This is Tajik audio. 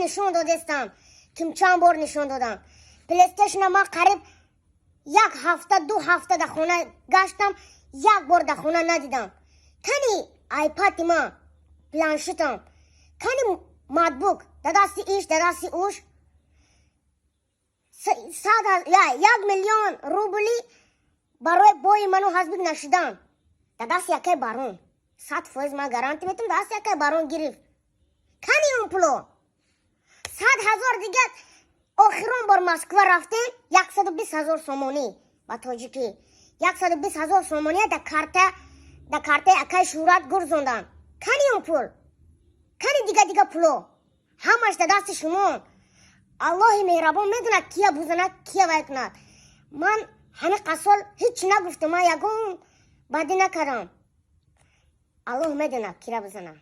Нишон додестам, ким чанд бор нишон додам. Плейстейшна ман қариб як ҳафта, 2 ҳафта дар хона гаштам, як бор дар хона надидам. Кани айпади ман, планшетам, кани ноутбук? Да дасти иш, да дасти уш. 1 миллион рубли барои бои ману ҳазбик нашидан да дасти якай барон, 100% ман гарантӣ метам, дасти якай барон гирифт. Кани он пуло? 100 000 дига. Охирон бор Москва рафтем, 120 000 сомонӣ, ба тоҷикӣ 120 000 сомония да картаи акай Шӯҳрат гурзондан. Кани он пул? Кани дига дига пуло? Ҳамаш да дасти шумо. Аллоҳи меҳрабон медонад, кия бузанад, кия вай кунад. Ман ҳамин қасол ҳеҷ нагуфтам, ман ягон бадӣ накардам. Аллоҳ медонад, кира бизанад.